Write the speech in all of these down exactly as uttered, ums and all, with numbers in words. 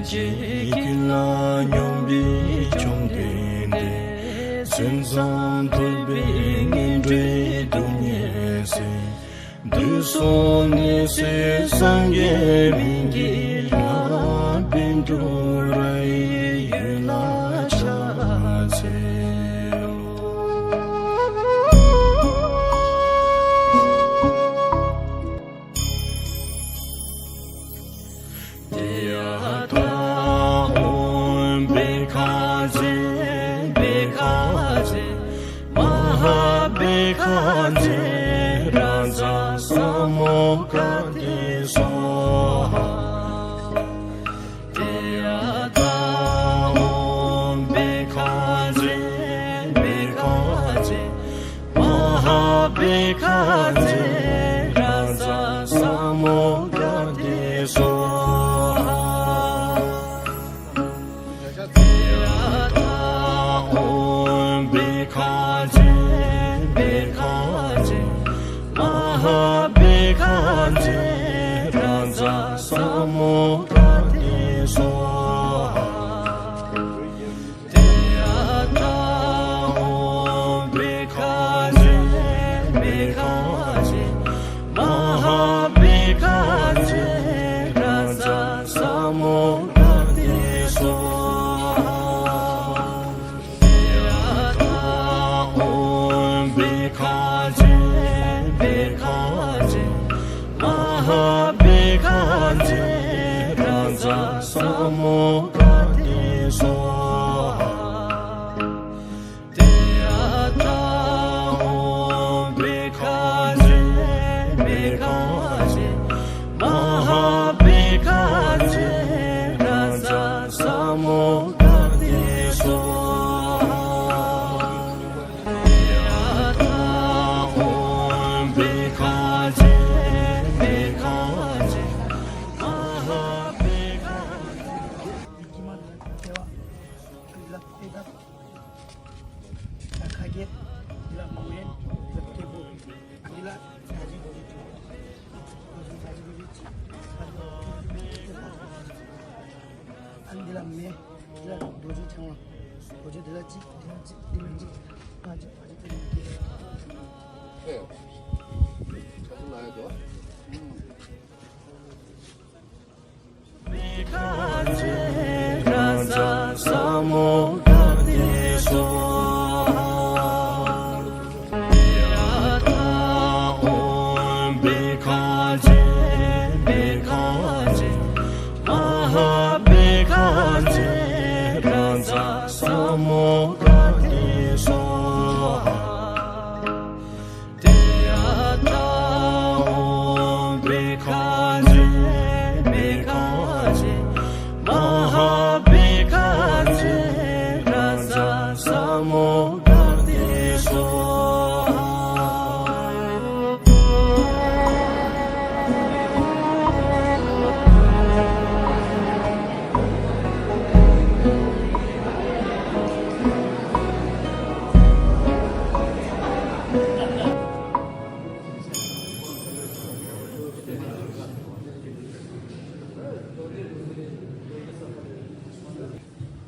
ཀྱེ་ཀུན་ལ་སྙོམས་པའི་བཅོམ་ལྡན་འདས། མཚན་ཙམ་ཐོས་པས་ངན་འགྲོའི་སྡུག་བསྔལ་སེལ། དུས་གསུམ་ནི་སྲས་སངས་རྒྱས་མི་བསྐྱོད་ལྷ། པཎ་གྲུབ་རིའི་ཡུལ་ལ་ཕྱག་འཚལ་ལོ། ཏདྱ་ཐཱ། ཨོཾ་བྷཻ་ཥ་ཛྱེ་བྷཻ་ཥ་ཛྱེ་མ་ཧཱ་བྷཻ་ཥ་ཛྱེ་རཱ་ཛ་ས་མུདྒ་ཏེ་སྭཱ་ཧཱ། ཏདྱ་ཐཱ། ཨོཾ་བྷཻ་ཥ་ཛྱེ་བྷཻ་ཥ་ཛྱེ་མ་ཧཱ་བྷཻ་ཥ་ཛྱེ་རཱ་ཛ་ས་མུདྒ་ཏེ་སྭཱ་ཧཱ། ཏདྱ་ཐཱ། ཨོཾ་བྷཻ་ཥ་ཛྱེ་བྷཻ་ཥ་ཛྱེ་མ་ཧཱ་བྷཻ་ཥ་ཛྱེ་རཱ་ཛ་ས་མུདྒ་ཏེ་སྭཱ་ཧཱ། ཏདྱ་ཐཱ། ཨོཾ་བྷཻ་ཥ་ཛྱེ་བྷཻ་ཥ་ཛྱེ་མ་ཧཱ་བྷཻ་ཥ་ཛྱེ་རཱ་ཛ་ས་མུདྒ་ཏེ་སྭཱ་ཧཱ། ཏདྱ་ཐཱ། ཨོཾ་བྷཻ་ཥ་ཛྱེ་བྷཻ་ཥ་ཛྱེ་མ་ཧཱ་བྷཻ་ཥ་ཛྱེ་རཱ་ཛ་ས་མུདྒ་ཏེ་སྭཱ་ཧཱ། ཏདྱ་ཐཱ། ཨོཾ་བྷཻ་ཥ་ཛྱེ་བྷཻ་ཥ་ཛྱེ་མ་ཧཱ་བྷཻ་ཥ་ཛྱེ་རཱ་ཛ་ས་མུདྒ་ཏེ་སྭཱ་ཧཱ། ཏདྱ་ཐཱ། ཨོཾ་བྷཻ་ཥ་ཛྱེ་བྷཻ་ཥ་ཛྱེ་མ་ཧཱ་བྷཻ་ཥ་ཛྱེ། ཁ་སྐད་འདི་ལ་མོ་ཡན་འདི་ལ་སྐད་པོ་འདི་ལ་ད་ཅི་རྡོ་རྗེ་འཆང་བ། ད་ཅི་རྡོ་རྗེ་འཆང་བ། ཨ་འདི་ལ་མེ། འདི་ལ་རྡོ་རྗེ་འཆང་བ། རྡོ་རྗེ་འདི་ལ་གཅིག་འདི་ལ་གཅིག་འདི་ལ་གཅིག་ཕ་གཅིག་ཕ་གཅིག་འདི་ལ་གཅིག་ཨེ། ཁ་ཐུག་ལ་ཡོད་དོ། ཏདྱ་ཐཱ། ཨོཾ་བྷཻ་ཥ་ཛྱེ་བྷཻ་ཥ་ཛྱེ་མ་ཧཱ་བྷཻ་ཥ་ཛྱེ་རཱ་ཛ་ས་མུདྒ་ཏེ་སྭཱ་ཧཱ།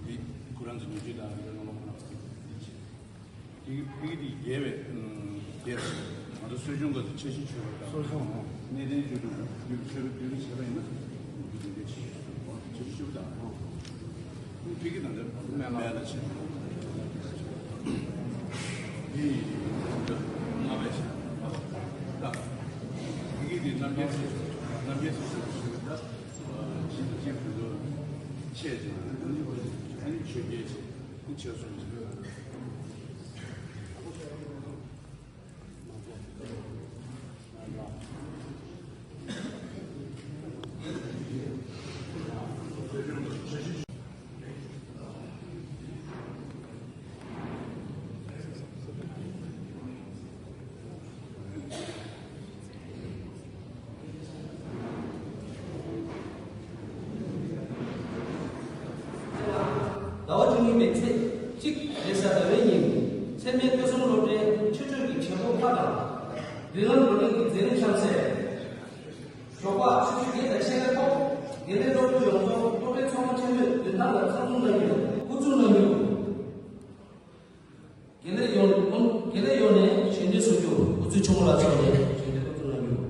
འདི་ཁོ་རང་ཚོ་ཉོ་སྤྱོད་དང་ཡོད་ནོ་ལོག་ཁོ་ན། དེ་གི་དེ་གི་དེ་རྒྱས་པའི་རྒྱས་ང་ཚོ་གསོ་སྦྱོང་སྐབས་སུ་ཆ་ཤས་ཆོད་པ་དང་། གསོ་སྦྱོང་། གནས་བརྟན་བཅུ་དྲུག་བདུད་ཀྱི་ཆོས་རབ་བདུད་ཀྱི་བྱས་པ་ཡིན་ན་བདུད་ཀྱི་ཆ་ཤས་ཆོད་པ་ཆ་ཤས་ཆོད་པ་དང་། དེ་གི་དང་དེ་སྨན་ལ་བྱས། དེ་ཡི་ལྔ་པའི་ཆ་ད་དེ་གི་དེ་རྣམ་རྒྱལ་སྲས་རྣམ་རྒྱལ་སྲས་ཆོད་པ་ཆོད་པ་ད་ཅི་ཅི་བདུད་ཆད་ཅིང་ཨ་ནི་ཆོས་རྒྱལ་ཆད། ཆེ་སོང་ཟེར། ཟླ་བ་བཅུ་གཉིས་པའི་ཚེས་གཅིག་རེས་གཟའ་ཟླ་བའི་ཉིན་ཚད་མའི་ཐོས་བསམ་སློབ་གྲྭའི་ཆོས་སྤྱོད་ཀྱི་བྱེད་སྒོ་ཁག་དང་། མདུན་ལམ་བགྲོ་གླེང་གི་མཛད་རིམ་ཆ་ཚང་ཞོགས་པ་ཆུ་ཚོད་བརྒྱད་དང་ཕྱེད་ཀའི་ཐོག་ དགེ་ལས་སློབ་ཕྲུག་ཡོངས་རྫོགས་སློབ་གྲྭའི་ཚོགས་མི་ཆེན་མོས་མདུན་ཐང་ལ་འཚམས་འཛོམས་གནང་རྒྱུ། སྐུ་གཟུགས་གནང་རྒྱུ། དགེ་ལས་ཡོངས་དགེ་ལས་ཡོངས་ནས་ཞལ་འདེབས་ཞུ་རྒྱུ། སྐུ་ཚེ་ཆུང་ལགས་མཆོག་ནས་ཞལ་འདེབས་སྐུ་གཟུགས་གནང་རྒྱུ།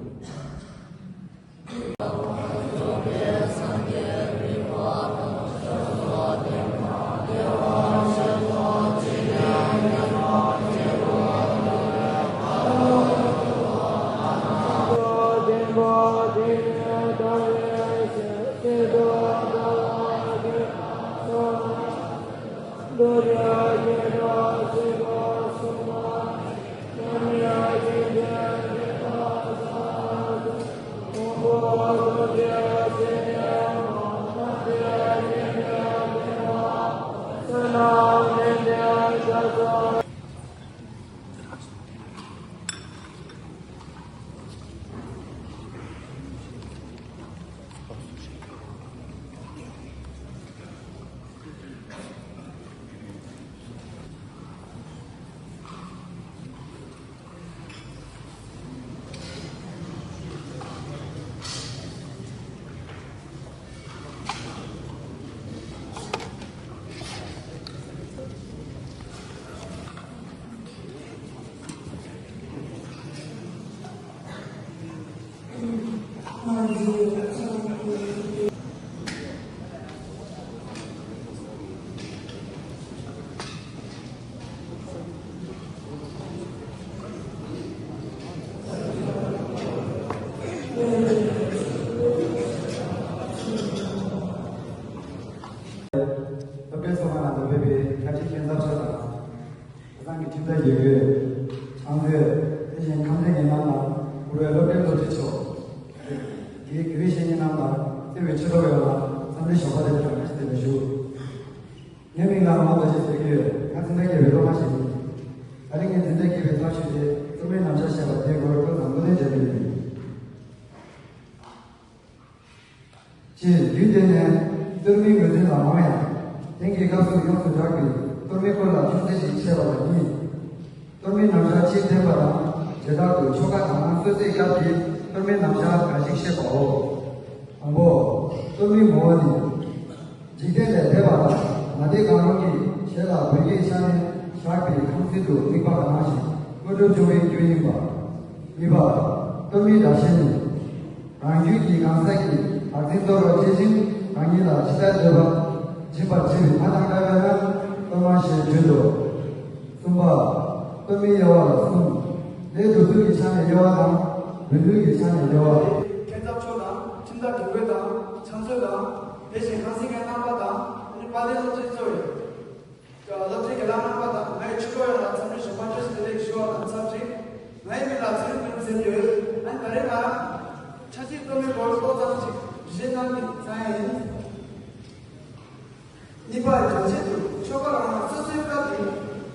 སློབ་གྲྭའི་ཚོགས་ཁང་ནང་དུ་ཕེབས་པའི་ཁ་ཆེ་མཁན་ཚབ་མཆོག་དང་། ཁ་སང་གི་ཁྲིམས་བདག་དགེ་བསྐོས། ཁང་བཟོས། དེ་བཞིན་ཁམས་ཚན་རྒན་རྣམ་དང་བཀུར་འོས་སློབ་གྲྭའི་སློབ་སྤྱི་མཆོག་དགེ་དགེ་བའི་བཤེས་གཉེན་རྣམ་དང་བརྩེ་བའི་ཆོས་གྲོགས་ཡོངས་ལ་འཚམས་འདྲི་ཞོགས་པ་དེ་བཀྲ་ཤིས་བདེ་ལེགས་ཞུ། ངའི་མིང་ལ་རོང་པ་རྡོ་རྗེ་ཟེར་གྱི་ཡོད། ང་འཛིན་གྲྭ་བརྒྱད་པའི་སློབ་མ་ཞིག་ཡིན། ད་རིང་ངས་འཛིན་གྲྭ་བརྒྱད་པའི་ཚབ་ཞུས་ཏེ་གཏོར་མའི་རྣམ་གཞག་བཤད་པ་དེའི་སྐོར་ཁྱོད་ཚོར་བསྔོ་རྟེན་འཇལ་གྱི་ཡིན། སྤྱིར་རྒྱུད་སྡེ་ནས་གཏོར་མའི་ངོས་འཛིན་ལ་མང་ཡང་། དེང་གི་སྐབས་སུ་ཡོངས་སུ་གྲགས་པའི་གཏོར་མའི་སྐོར་ལ་ཅུང་ཟད་ཅིག་བཤད་པ་ལ་ནི། གཏོར་མའི་རྣམ་གཞག་སྤྱིར་བསྟན་པ་དང་། བྱེ་བྲག་ཏུ་ཆོ་ག་དང་སོ་སོའི་སྐབས་ཀྱི་གཏོར་མའི་རྣམ་གཞག་འགའ་ཞིག་བཤད་པའོ། དང་པོ། གཏོར་མའི་ངོ་བོ་ནི། འཇིག་རྟེན་ལས་འདས་པ་དང་མ་འདས་གང་རུང་གི་ཞལ་ལ་བོད་ཀྱི་ཆ་ནས་བཞག་པའི་ཁང་ཚན་དུ་དམིགས་པ་གང་ཞིག་དངོས་གྲུབ་འབྱུང་བའི་རྒྱུ་ཡིན་པ། གཉིས་པ། གཏོར་མའི་སྒྲ་གཞན་ནི། རང་རྒྱུད་ཀྱི་གང་ཟག་གིས་བདག་འཛིན་གཏོར་བར་བྱེད་ཅིང་རང་ཉིད་ལ་ཇི་ལྟར་འདོད་པ་སྦྱིན་པར་བྱེད་པའི་མ་དང་འདྲ་བས་ན་གཏོར་མ་ཞེས་བརྗོད་དོ། གསུམ་པ། གཏོར་མའི་དབྱེ་བ་ལ་གསུམ། ལས་སྒྲུབ་ཚུལ་གྱི་ཆ་ནས་དབྱེ་བ་དང་། འབུལ་ཚུལ་གྱི་ཆ་ནས་དབྱེ་བ། མཁན་ཚབ་མཆོག་དང་ཁྲིམས་བདག་དགེ་བསྐོས་དང་ཕྱག་མཛོད་དང་། དེ་བཞིན་ཁང་སེང་མཁན་རྣམ་པ་དང་། ཨ་ནི་དཔལ་ལྡན་སློབ་ཆེན་གཙོ་བོ། སློབ་གྲྭའི་དགེ་ལགས་རྣམ་པ་དང་ངའི་ཆོས་གྲོགས་ཡོངས་ལ་འཚམས་འདྲི་ཞོགས་པ་བཀྲ་ཤིས་བདེ་ལེགས་ཞུ་བ་དང་ཆབས་ཅིག་ངའི་མིང་ལ་ཚེ་རིང་སྒྲོལ་མ་ཟེར་གྱི་ཡོད། ཨ་ནི་ད་རེས་ང་རང་ཕྱག་བཞེས་གཏོར་མའི་སྐོར་ཏོག་ཙམ་ཞིག་འགྲེལ་བཤད་གནང་གི་ཚར་ཡ་ཡིན། གཉིས་པ། རྒྱ་ཆེད་དུ་ཆོ་ག་རང་རང་སོ་སོའི་སྐབས་ཀྱི་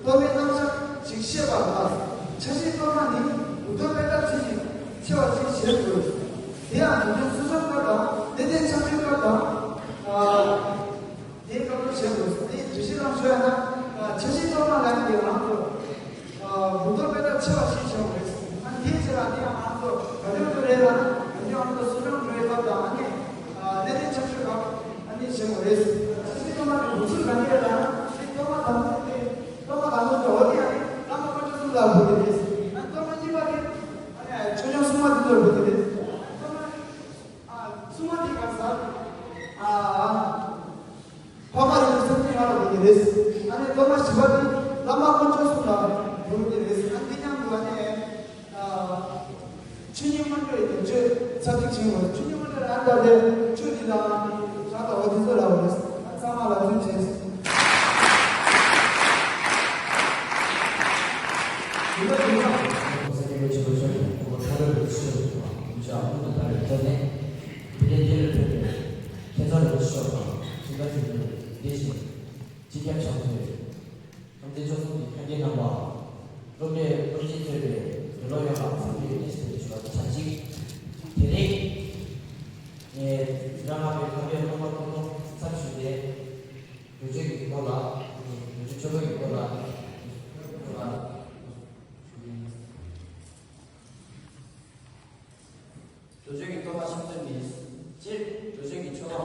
གཏོར་མའི་རྣམ་གཞག་ཅིག་བཤད་པ་ལ། ཕྱག་བཞེས་གཏོར་མ་ནི་འུར་རྡོ་པེ་ཏ་ཁྲི་ཞིག་ཆེ་བ་ཞིག་བཞེས་དགོས། དེ་ཡང་དུས་རྒྱུན་གསོལ་ཚོགས་སྐབས་དང་གནས་བརྟན་ཆག་སྒྲིལ་སྐབས་དང་། ཨ། དེའི་སྐབས་སུ་བྱེད་དགོས། དེའི་འགྲེལ་བཤད་རང་ཞུ་ཡ་ན། ཕྱག་བཞེས་གཏོར་མ་ལ་ཡིན་པའི་ང་ཚོ། འུར་རྡོ་པེ་ཏ་ཆེ་བ་ཞིག་བྱེད་དགོས་རེད། ཨ་ནི་དེའི་ཕྱིར་ལ་དེ་ཡང་ང་ཚོ་ག་དུས་དུ་རེད་ལ། ག་དུས་ང་ཚོ་གསོལ་ཚོགས་འགྲོ་བའི་སྐབས་དང་ཨ་ནི། གནས་བརྟན་ཆག་སྒྲིལ་སྐབས་ཨ་ནི་བྱེད་དགོས་རེད། ཕྱག་བཞེས་གཏོར་མ་གི་འགོ་ཚུལ་ག་འདྲ་རེད་ལ་ན། དེ་གཏོར་མ་དང་པོ་དེ། གཏོར་མ་དང་པོ་དེ་འོ་དེ་ཨ་ནི་བླ་མ་དཀོན་མཆོག་གསུམ་ལ་འབུལ་གྱི་རེད། ཨ་ནི་གཏོར་མ་གཉིས་པ་དེ། ཨ་ནི་ཆོས་སྐྱོང་སྲུང་མ་དེ་ཚོར་འབུལ་གྱི་རེད། གཏོར་མ། ཨ། སྲུང་མ་དེ་ག་ས། ཨ། ཕ་མ་ཡིན་སེམས་ཅན་ཡོངས་ལ་འབུལ་གྱི་རེད། ཨ་ནི་གཏོར་མ་བཞི་པ་དེ་བླ་མ་དཀོན་མཆོག་གསུམ་ལ་འབུལ་གྱི་རེད། ཨ་ནི་དེ་མཉམ་དུ་ཨ་ནི། ཨ། ཆོས་ཉིད་སྔོན་འགྲོའི་དོན་བརྗོད་ཚར་གཅིག་བྱིན་དགོས། ཆོས་ཉིད་སྔོན་འགྲོའི་ཨ་འདྲ་དེ་ཆོས་འདི་ལ་ཨ་ནི་ཕྱག་དང་འོ་དེ་ཚོ་ལ་འོ་རེད། ཨ་ཚང་མ་ལ་ཐུགས་རྗེ་ཆེ། ཡིན་པ་ཡིན་པ། ཁོང་ཚོ་སྐད་ཆ་ཆོས་ཆོས་ཁོ་ཁྲ་རོལ་པའི་ཆོས་ལ་ཡིན་ཅག་ཀུན་ཏུ་ལྟ་བའི་ཐོག་ནས། དེ་ནས་དེ་ལ་ཕེབས་པའི་ཁྱེད་ཚོ་རིན་པོ་ཆེ་མཆོག་དང་ཁྱིམ་བདག་ཆོས་གྲོགས། དེ་བཞིན་སྤྱི་ཁྱབ་ཕྱག་མཛོད། ཁམས་བདེ་ཆོས་གསུམ་གྱི་ཁ་རྒྱན་རྣམ་པ། སློབ་གྲྭའི་སློབ་སྤྱི་གཙོས་པའི་དགེ་སློབ་ཡོངས་ལ་འཚམས་འདྲི་བཀྲ་ཤིས་བདེ་ལེགས་ཞུ་བ་དང་ཆབས་ཅིག་དེ་རིང་ངས་འཛིན་གྲྭ་ལྔ་པའི་ཁ་པའི་སློབ་མ་ཀུན་སློབ་ཚབ་ཞུས་ཏེ། གྲོས་ཆོད་ཀྱི་སྐོར་ལ། གྲོས་ཆོད་ཀྱི་སྐོར་ལ། གྲོས་ཆོད་ཀྱི་གཏོར་མ་ཕྱག་མཛོད་ནི། སྤྱིར་གྲོས་ཆོད་ཀྱི་ཆོ་ག་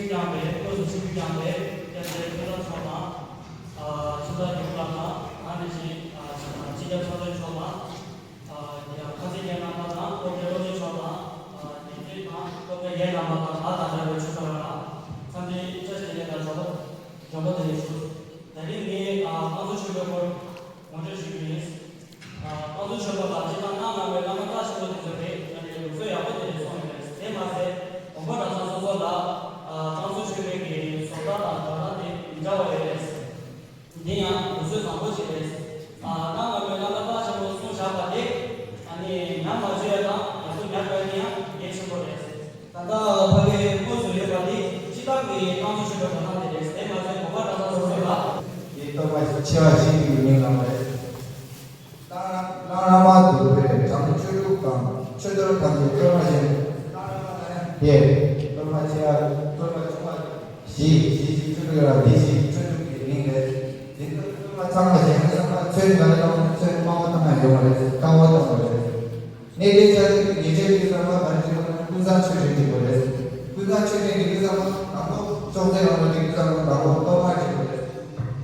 ཆིབས་བསྐྱངས་པའི་དངོས་སུ་ཆིབས་བསྐྱངས་པའི་སྐྱབས་མགོན་ཆོས་གྲགས་མཆོག་དང་། ཨ་ཁྲིམས་བདག་ཡུམ་ལགས་དང་། ཨ་ནི་བཞིན་ཨ་སྤྱི་ཁྱབ་ཚོགས་གཙོ་མཆོག་དང་། ཨ་ཡང་ཁ་ཆེ་རྒན་རྣམ་པ་དང་། སློབ་གྲྭའི་སློབ་སྤྱི་མཆོག་དང་། ཨ་ཉེ་འབྲེལ་དང་སློབ་གྲྭའི་རྒན་རྣམ་པ་དང་། ང་དང་འདྲ་བའི་ཆོས་གྲོགས་རྣམས་ལ་འཚམས་འདྲིའི་བཀྲ་ཤིས་བདེ་ལེགས་དང་འཇམ་པོ་འཇམ་པོ་བདེ་ལེགས་ཞུ། དེ་རིང་ངས་ཨ་བསྟན་འཛིན་ཆོས་འཕེལ་སྐོར་ངོ་སྤྲོད་ཞུ་རྒྱུ་ཡིན། ཨ་བསྟན་འཛིན་ཆོས་འཕེལ་ལགས་སྤྱིར་བཏང་གནའ་སྔ་མོའི་བླ་མ་རྩ་ཆེན་པོ་དེ་ཚོ་རེད། ཨ་ནི་ལུགས་སྲོལ་ཡག་པོ་དེ་རེད་གསུངས་ཡོད་རེད། དེ་མ་ཟད་དགོན་པ་གྲྭ་ཚང་སོ་སོ་ལ་ཨ་བསྟན་འཛིན་ཆོས་འཕེལ་གྱི་བཟོ་ལྟ་དང་སྒྲ་གདངས་དེ་མི་འདྲ་བ་ཡོད་རེད། འདི་ཡང་ལུགས་སྲོལ་བཟང་པོ་ཞིག་རེད། ཨ་གནའ་སྔ་མོའི་བླ་མ་རྩ་ཆེན་པོ་གསུངས་བཞག་པ་དེ་ཨ་ནི་ཉམས་མ་བཅོས་ཡ་དང་ཡར་སོ་ཉར་དགོས་ཡ་དེ་ཡང་གལ་ཆེན་པོ་རེད། ད་ལྟ་ཕ་གིའི་དངོས་སུ་ཡོད་པ་འདི་སྤྱི་བཏང་གི་བསྟན་འཛིན་ཆོས་འཕེལ་གྲྭ་ཚང་དེ་རེད། དེ་མ་ཟད་དགོན་པ་གྲྭ་ཚང་སོ་སོ་ལ། དེ་གཏོར་མ་ཆེ་བ་ཞིག་ཏུ་ངེས་གནང་བ་རེད། བླ་མ་བདུག་སྤོས་དྲང་ཆོས་དྲུག་དང་། མཆོད་གཏོར་ཐམས་ཅད་གཏོར་མ་བཞིན། དེ་གཏོར་མ་ཆེ་བ་གཏོར་མ་ཆུང་བ་བཞི་བཞི་བཞི་བཅུ་དྲུག་ཡོད་ལ། འདི་བཞི་མཆོད་བཅུག་གི་རིང་རེད། འདི་ཚོ་གཏོར་མ་ཚང་མ་བཞེངས་ན་ཚང་མ་ཚོན་ག་ནས་བཏང་ན་ཚོན་དམར་པོ་བཏང་ན་ཡོང་བ་རེད། དཀར་པོ་བཏང་བ་རེད། གནས་བརྟན་ཆ་ཚང་གི་ཉེས་བྱས་ཀྱི་ཚང་མ་ག་རེ་བྱེད་དགོས་ན་ཀུན་བཟང་མཆོད་སྤྲིན་སྒྲིག་དགོས་རེད། ཀུན་བཟང་མཆོད་སྤྲིན་གྱི་ཀུན་བཟང་མ་དང་པོ་ཅོག་ཙེ་ནང་ལ་སྒྲིག་ཀུན་བཟང་མ་དང་པོ་གཏོར་མ་སྒྲིག་དགོས་རེད།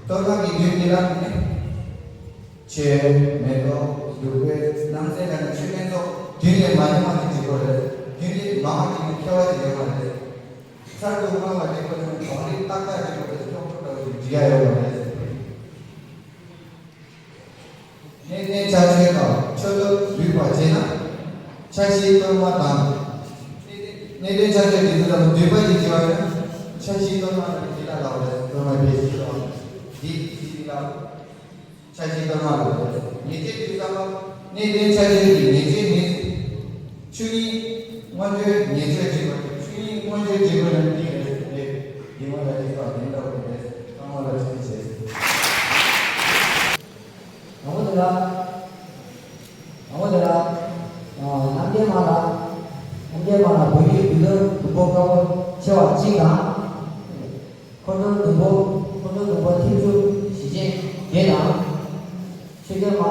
གཏོར་མ་གི་མདུན་དེ་ལ་ནི། ཆོས་མེ་ཏོག་བདུག་སྤོས་སྣམ་སྲས་ལ་ནི་མཆོད་རྟེན་སོགས་རྒྱུན་ལས་མ་ཡོང་བ་ཞིག་བྱེད་དགོས་རེད། རྒྱུན་ལས་མང་བ་ཞིག་ནི་ཁྱད་པར་ཞིག་ཡོང་བ་རེད། ཚར་དུ་དམའ་བ་རེད་པ་ནི་བང་རིམ་ཏག་ཏག་ཅིག་དགོས་རེད། ཀྱོག་ཀྱོག་འདྲ་བོ་ཞིག་འབྲི་ཡ་ཡོང་བ་རེད། གནས་བརྟན་ཆ་ཆོས་དང་མཆོད་གཏོར་ལུས་པ་བྱས་ན། ཆ་ཤས་གཏོར་མ་དང་། གནས་བརྟན་ཆ་ཆོས་ཀྱི་འདི་ལ་འདུས་པ་ཞིག་བྱས་པ་ཡིན་ན། ཆ་ཤས་གཏོར་མ་དང་འདི་ལ་ལབ་རེད། གཏོར་མ་བེད་ཞིག་ལ་འདི་འདི་ལ། ཆ་ཤས་གཏོར་མ་ལ་རེད། ཉེས་བྱས་ཀྱི་བསམ་པ། གནས་བརྟན་ཆ་ཤས་ཀྱི་ཉེས་བྱས་ནི། ཆོས་ཉིད་མངོན་བརྗོད་ཉེས་བྱས་བྱེད་པ་དང་། ཆོས་ཉིད་མངོན་བརྗོད་བྱེད་པ་ཡང་འདི་རེད། འདི་མ་ལ་བྱེད་པ་མིན་འདྲ་བ་རེད། ཚང་མ་ལ་ཆ་ཤས་བྱས། དང་པོ་དེ་ལ། དང་པོ་དེ་ལ། ཨ་རྣམ་རྒྱལ་མ་ལ། རྣམ་རྒྱལ་མ་ལ་བོད་ཡིག་འདུལ་ལོ་འདུལ་པོ་དཀར་པོ་ཆེ་བ་གཅིག་དང་། འཁོར་ལོ་བདུན་པོ། འཁོར་ལོ་བདུན་པོ་ཐིག་བཅུ་ཞེ་བརྒྱད་བརྒྱད་དང་། ཆོས་རྒྱལ་མ།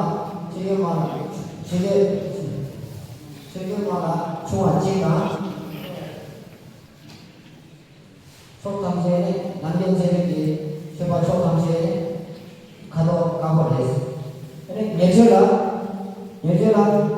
ཆོས་རྒྱལ་མ་ལ། ཆོས་རྒྱལ། ཆོས་རྒྱལ་མ་ལ་ཆུང་བ་གཅིག་དང་། ཕྱོགས་ཐམས་ཅད་ནི་ནམ་མཁའི་ཚན་རིག་གི་མཆོད་པ་ཕྱོགས་ཐམས་ཅད་ནི་ཁ་དོག་དཀར་པོ་རེད། ཨ་ནི་ཉེ་ཆོས་ལ། ཉེ་ཆོས་ལ།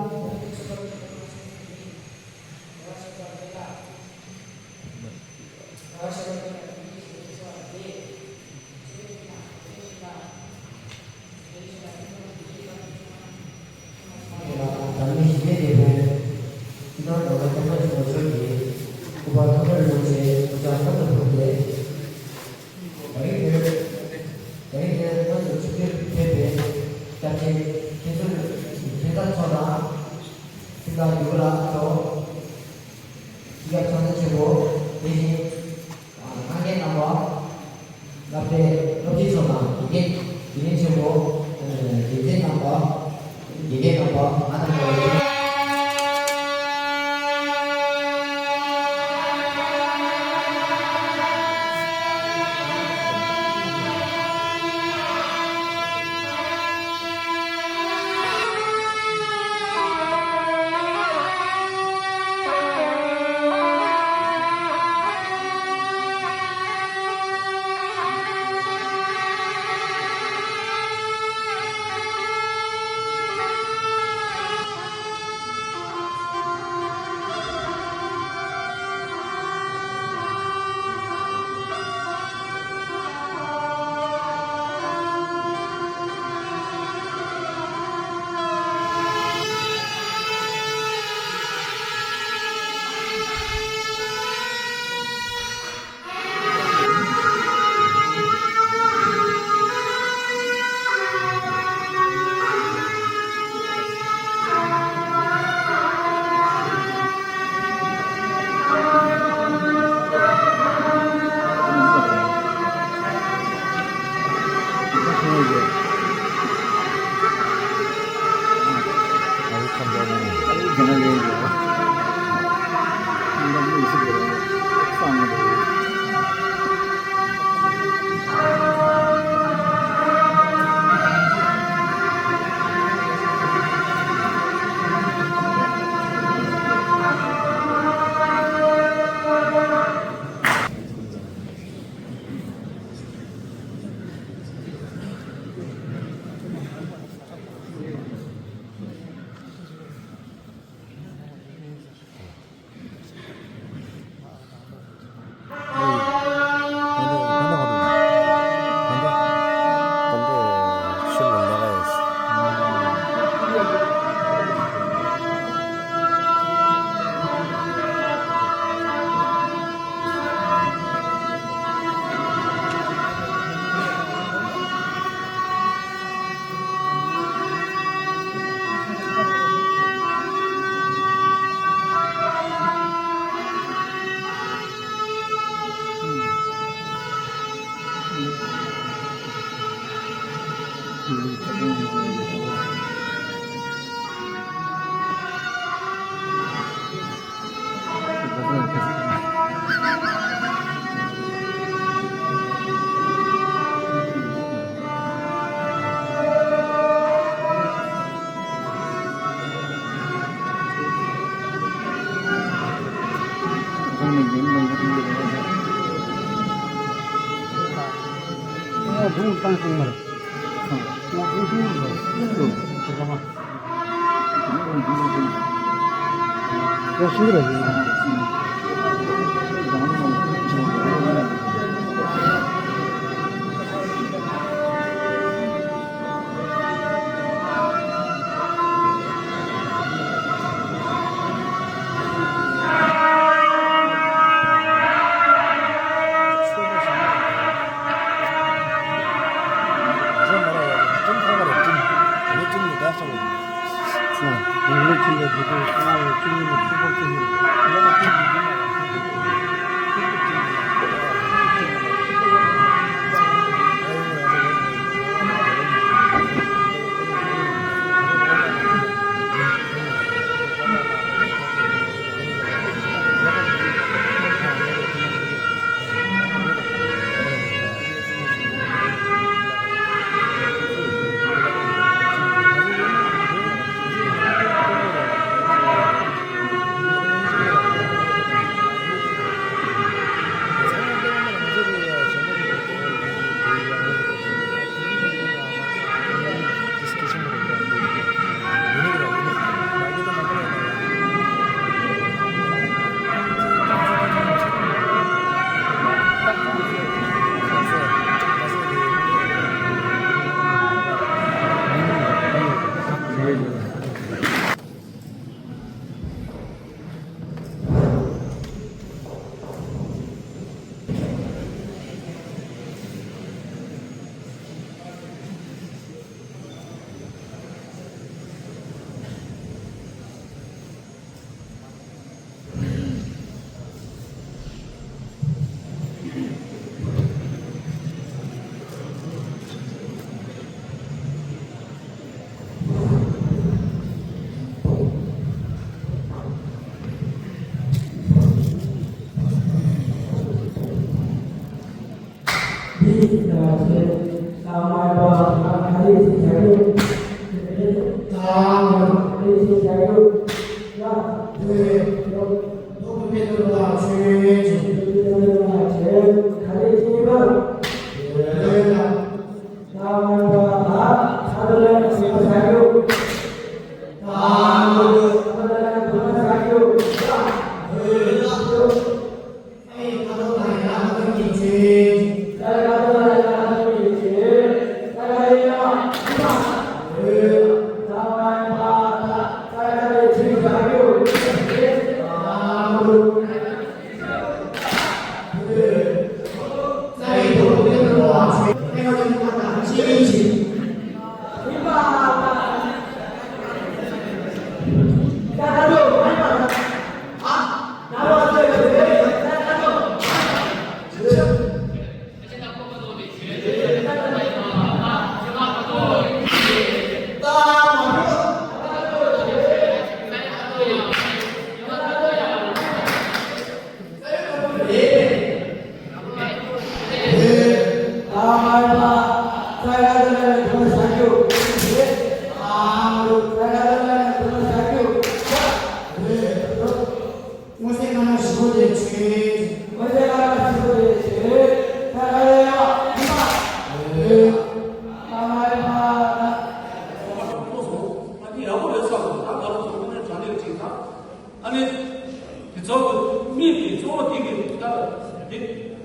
སྤྱི་ཁྱབ་ཚོགས་གཙོ་ཆེན་པོ་དེ་བཞིན། ཨ་སངས་རྒྱས་རྣམ་པ། སློབ་གྲྭའི་སློབ་སྤྱི་ཚོ་དང་དགེ་རྒན། དགེ་རྒན་ཆེན་པོ། ཨ་དགེ་རྒན་རྣམ་པ། དགེ་རྒན་རྣམ་པ། ང་དང་འདྲ་བའི། ཨ་ནི་དེ་ཚོ་གི་མི་དེ་གཙོ་བོ་དེ་གི་ད་དེ་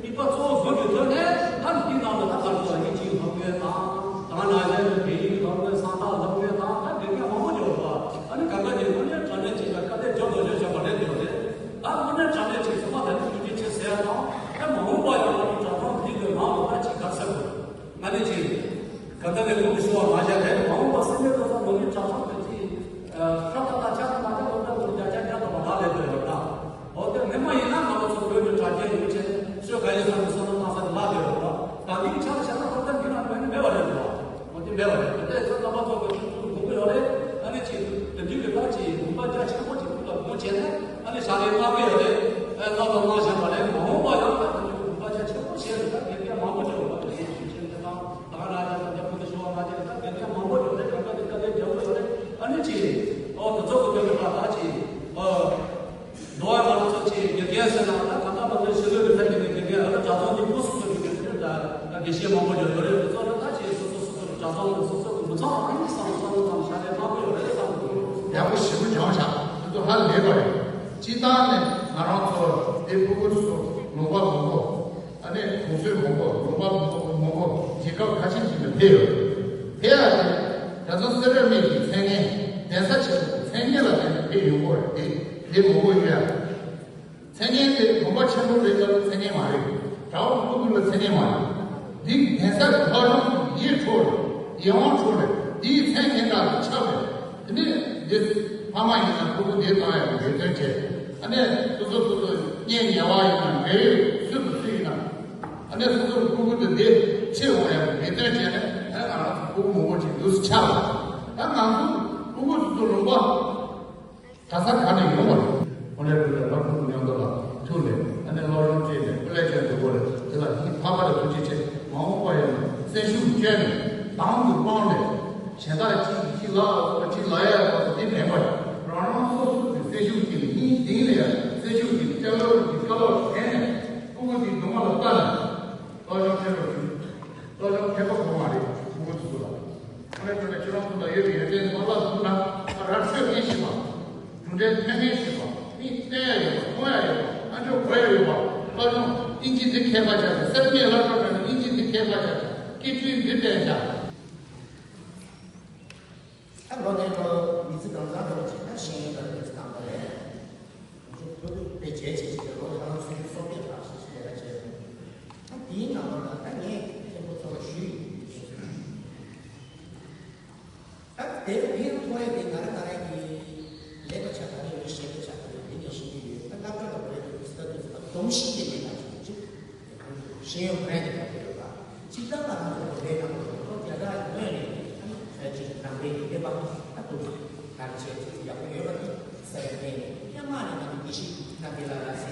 དམིགས་པ་གཙོ་བོ་བཟོ་རྒྱུ་དོན་ནས་ད་དེ་ནང་ལ་ད་ག་རེ་ཟེར་ཡིན་གཅིག་སློབ་དཔོན་དང་ད་ང་ནང་བཞིན་དུ་བོད་ཡིག་སློབ་དཔོན་ས་མཐའ་སློབ་དཔོན་དང་ད་དེ་ག་མང་པོ་ཡོད་པ། ཨ་ནི་གང་ག་དེ་དངོས་གནས་དྲང་གནས་བྱས་པ་ཁ་གཏད་བརྗོད་དོ་བརྗོད་བྱས་པ་རེད་འདུག་རེད། ད་དངོས་གནས་དྲང་གནས་བྱས་ཚང་མ་ད་ནི་ཐུགས་རྗེ་ཆེ་ཟེར་དང་ད་མ་འོངས་པ་ཡང་ང་ཚོ་དྲང་གནས་འདི་གི་ནང་ལ་ད་ཅིག་ག་ཟེར་དགོས། ང་ནི་ཅིག་ག་ད་ནས་ལུང་ཞུ་བ་མ་བྱས་རེད། མ་འོངས་པ་སེམས་ནས་ལོ་ཙཱ་ནོར་གླིང་གྲྭ་ཚང་དུ་ཅིག་ཤ་ཏག་ཏག་ཆགས་མ་ཐག་ལོ་ཙཱ་ལོ་བརྒྱ་ཆ་བརྒྱ་ཐམ་པ་ད་ལས་དོན་ཡོད་ད། འོ་དེ་ངས་མ་ཡིན་ན་ང་ཚོ་བོད་ཀྱི་དྲ་རྒྱའི་ཡོད་ཆེད་ཤོད་ག་ཡིན་ས་མི་ས་ན་མ་ས་ནས་ལ་དེ་ཡོད་ད། ད་འདི་གི་ཆ་ལ་བྱས་ན་ལོ་ཙཱ་འདི་ན་མེད་ནི་མེད་པ་རེད་འདུག་འོ་དེ་མེད་པ་རེད། དེ་ཚོ་རྣམ་པ་ཚོ་གི་ཐུགས་ཐུགས་དགོངས་པ་ཡོད་རེད། ཨ་ནི་ཅིག་དེ་འདྲའི་གི་ད་ཅིག་དགོངས་པ་རྒྱ་ཆེན་པོ་ཅིག་ཐུགས་ལ་དགོངས་བྱས་ནས་ཨ་ནི་ཞལ་ལས་གནང་གི་ཡོད་རེད། ཨ་གནང་དང་གནང་བཞིན་པ་རེད། མ་འོངས་པ་ཡང་ད་དེ་འདྲའི་དགོངས་པ་རྒྱ་ཆེན་པོ་བྱས་ནས་ད་དགེ་རྒན་མང་པོ་ཅིག་ཡོད་པ་དེ་ཡིན་ཞུ་ཆེད་དུ་དང་། ད་ག་རང་ཅག་དང་རྒྱ་བོད་དུ་ཞུ་བ་མ་བྱས་ད་དགེ་རྒན་མང་པོ་ཡོད་རེད། གང་ག་དེ་དཀའ་ལས་རྒྱག་གི་ཡོད་རེད། ཨ་ནི་ཅི། ཨོ་དེ་ཚོ་གི་དོན་དུ་ད་ད་ཅི། ཨོ། འགྲོ་བ་ང་ཚོ་ཅི་དགེ་རྒན་ ཟེར་ན་ད་གང་ལྟར་ང་ཚོའི་ཕྱི་ལོགས་ཀྱི་ཐད་ཀྱི་ནས་དེ་གའི་ཨ་ལ་གྲྭ་ཚང་གི་སྐུ་གཟུགས་ཚོ་གི་གནས་ཚུལ་ད་ད་དགེ་བཤེས་མང་པོ་ཡོད་ཡོད་རེད། དེ་ཚོ་ལ་ད་ཅིག་སོ་སོ་སོ་སོ་གི་གྲྭ་ཚང་གི་སོ་སོ་གི་མི་ཚང་རང་གི་བསམ་བློ་བསམ་བློ་བཏང་ཤ་ལས་མང་པོ་ཡོད་རེད་བསམ་གི་འདུག་ཡག་པོ་ཞེ་པོ་སྦྱངས་བཞག་དེ་ཚོ་ཧ་ལས་པ་རེད། སྤྱིར་བཏང་ནས་ང་རང་ཚོ་དེ་ཕྲུ་གུ་ཚོ་ལུང་པ་མང་པོ་ཨ་ནི་གྲོང་ཚོ་མང་པོ་ལུང་པ་མང་པོ་རྒྱལ་ཁབ་ཁ་ཤས་ཅིག་ལ་ཕེབས་ཡོད། ཕེབས་ཡ་དེ་གྲྭ་ཚང་སེ་ར་སྨད་ཀྱི་མཚན་སྙན་གདན་ས་ཆེན་པོ་མཚན་སྙན་ལ་བརྟེན་ནས་ཕེབས་ཡོང་གི་རེད། དེ་དེ་མང་པོ་ཡོད་ཡ། མཚན་སྙན་དེ་དགོན་པ་ཆེན་པོ་རེད་ལ་མཚན་སྙན་མ་རེད། གྲྭ་བ་ཕྲུ་གུ་ལ་མཚན་སྙན་མ་རེད། འདི་གདན་ས་གི་ལྷ་སྒྲུང་གི་ཡིད་འཕྲོག་རེད། ཡིད་དབང་འཕྲོག་རེད། དེའི་མཚན་སྙན་དག་ལ་ཆགས་པས། དེ་ནས་འདི་ཕ་མ་ཡིན་ན་ཕྲུ་གུ་འདི་བཏང་ཡག་གི་འབད་བརྩོན་བྱས། ཨ་ནས་སོ་སོ་སོ་སོ་གཉེན་ཉེ་བ་ཡིན་ན་འབྲེལ་ཡོད་སུ་དང་སུ་ཡིན་ན། ཨ་ནས་སོ་སོ་ཕྲུ་གུ་དེ་འདི་ཕྱིར་འོང་ཡག་གི་འབད་བརྩོན་བྱས་ནས་ཨ་ང་རང་ཚོ་ཕྲུ་གུ་མང་པོ་ཅིག་འདུག་སེ་ཆགས་ལ། ད་ང་ཚོ་ཕྲུ་གུ་སོ་སོ་ལུང་པ། ག་ས་ག་ནས་ཡོང་བ་རེད། ཁོ་ནས་བོད་ལ་ལ་ཕྲུ་གུ་མཉམ་དུ་ལ་ཐུག་ནས་ཨ་ནི་སློབ་སྦྱོང་བྱས་ནས་ཀུན་ལེགས་ཅན་དུ་བོར་རེད། དེ་ལ་ཡིད་ཕ་མ་ལ་ཐུགས་རྗེ་ཆེ། མ་འོངས་པ་ཡིན་ན་སེམས་ཤུགས་བསྐྱོན་ནས་དང་དུ་དབང་ནས་གཞན་དག་གཅིག་གིས་གཅིག་ལ་གཅིག་ལ་ཡ་ཡོད་པ་དེ་མེད་པར་རང་རང་སོ་སོ་གི་སེམས་ཤུགས་ཀྱི་སྙིང་གཏིང་ལ་ཡ་སེམས་ཤུགས་ཀྱི་སྐྱ་ལོ་གི་སྐྱ་ལོ་འཐེན་ནས་ཕྲུ་གུ་དེ་སྡུག་བསྔལ་ལ་ལྟ་ནས་སློབ་སྦྱོང་བྱེད་རོགས་ཞུ། སློབ་སྦྱོང་མཁས་པ་གོ་མ་རེད་ཕྲུ་གུ་ཚོ་ལ། ཁོ་ནས་ཁྱོད་ནས་ཁྱོད་རང་ཚོ་ལ་ཡོད་པའི་ཡོན་ཏན་མ་ལག་ཐུབ་ན་ར་ཆོད་མཁན་ཞིག་པ། གྲུབ་འབྲས་ཐོན་མཁན་ཞིག་པ། མིག་བལྟ་ཡ་ཡོད་པ་མཐོང་ཡ་ཡོད་པ་ཨ་མཆོག་གོ་ཡ་ཡོད་པ། སློབ་སྦྱོང་ཨིན་ཇི་འདི་མཁས་པ་བྱ་ཞིང་སེར་སྨད་སློབ་གྲྭ་ནང་ནས་ཨིན་ཇི་འདི་མཁས་པ་བྱ་ཞིང་སྐད་འཕྲིན་འདི་བསྟན་བྱ། ད་ལོ་ནས་ལོ་མི་ཚེ་གང་ཚང་འགྲོ་བ་ཅིག་ད་ཤེས་ཡོན་དང་མི་ཚེ་གང་པ་རེད། ང་ཚོ་ཐུགས་ཁུར་དཔེ་བྱས་བྱས་བྱས་ལོ་ཧ་ལམ་སུམ་ཅུ་སོ་བརྒྱད་ལྷག་ཞིག་ལས་ཀ་བྱས་ཡོད། ད་དེའི་ནང་ལོགས་ལ་ད་ངས་མཁན་པོ་ཚོ་ལ་ཞུས་ཡིན། ད་དེར་དེའི་ཐོག་ནས་དེ་ང་རང་ང་རང་གི་ལས་ཀ་བྱ་ག་རེ་ཡོད་ཤེས་ཀ་བྱ་ག་རེ་ཡོད་དེ་ངས་ཤེས་ཀྱི་ཡོད། ད་སློབ་གྲྭ་ལ་བོད་ཀྱི་སྟབས་བདེ་ཚོ་དང་སྡོམ་ཤེས་ཀྱི་ལས་ཀ་བྱ་གི་ཅིག་ཤེས་ཡོན་ཕན་གྱི་ཐོག་ཏུ་ཡོད་པ། སྤྱིར་བཏང་ང་རང་ཚོ་བོད་པའི་ནང་ལ་ཁོ་རྒྱ་གར་ངོས་ནས་ཨ་ནི་ཕལ་ཆེར་ནང་པའི་བསྟན་པ་ད་དུ་དར་ཆེད་དུ་ཡག་པོ་ཡོད་པ་དེ་གསལ་པོ་ནས་སྔོན་མ་ནས་ང་ཚོ་དགེ་བཤེས་རྣམ་རྒྱལ་ལགས་ལ་ཟེར།